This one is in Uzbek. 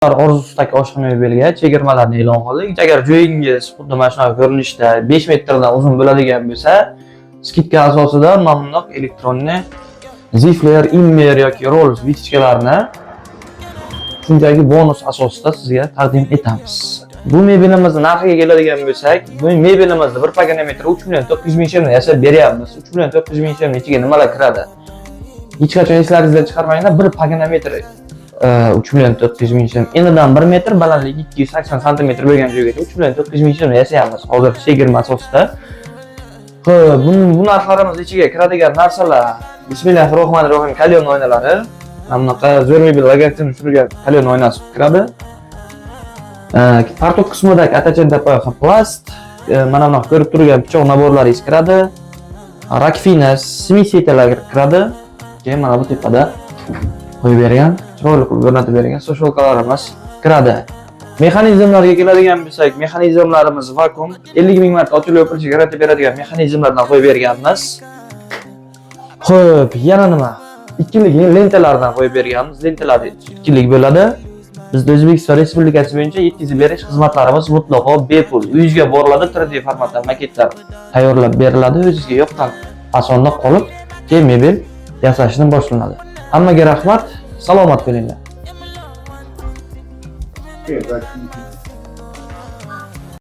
Orzusidagi oshxona mebelga chegirmalarni e'lon qildik. Agar joyingiz xuddi mana shunaqa ko'rinishda 5 metrdan uzun bo'ladigan bo'lsa, скидка asosida mana bundoq электронный Zifler, Immer yoki Rolls вытяжка larni shunchaki bonus asosida sizga taqdim etamiz. Bu mebelimizni narxiga keladigan bo'lsak, bu mebelimizni bir pogona metri 3 million 900 ming so'mdan yasab beryapmiz. 3 million 900 ming so'mning ichiga nimalar kiradi? Hech qachon eslaringizdan chiqarmanglar, bir pogona metr 3 million 400 ming so'm. Enidan 1 metr, balandligi 280 santimetr bo'lgan joyga 3 million 400 ming so'm yasayapmiz hozir chegirma asosida. Xo'p, bu narxlarimiz ichiga kiradigan narsalar: Bismillahir rohmanir rohim, kalyon oynalari. Mana bunaqa zo'r mebel logotipini tushirgan kalyon oynasi kiradi. Фартук qismidagi atachan plast, mana bunaqa ko'rib turgan pichoq набор laringiz kiradi. Раковина, смеситель lar kiradi. Keyin mana bu tepada qo'yib bergan, chiroyli qilib o'rnatib bergan сушилка larimiz kiradi. Mexanizmlarga keladigan bo'lsak, mexanizmlarimiz vakuum, 50 ming marta ochilib yopilishiga garantiya beradigan mexanizmlardan qo'yib berganmiz. Xo'p, yana nima? Ikkilik lentalardan qo'yib berganmiz. Lentalar ikkilik bo'ladi. Bizda O'zbekiston Respublikasi bo'yicha yetkazib berish xizmatlarimiz mutlaqo bepul. Uyingizga boriladi, 3D formatda maketlar tayyorlab beriladi. O'zingizga yoqqan fasonda qolib, keyin mebel yasashni boshlanadi. Hammaga rahmat, salomat bo'linglar. Okay,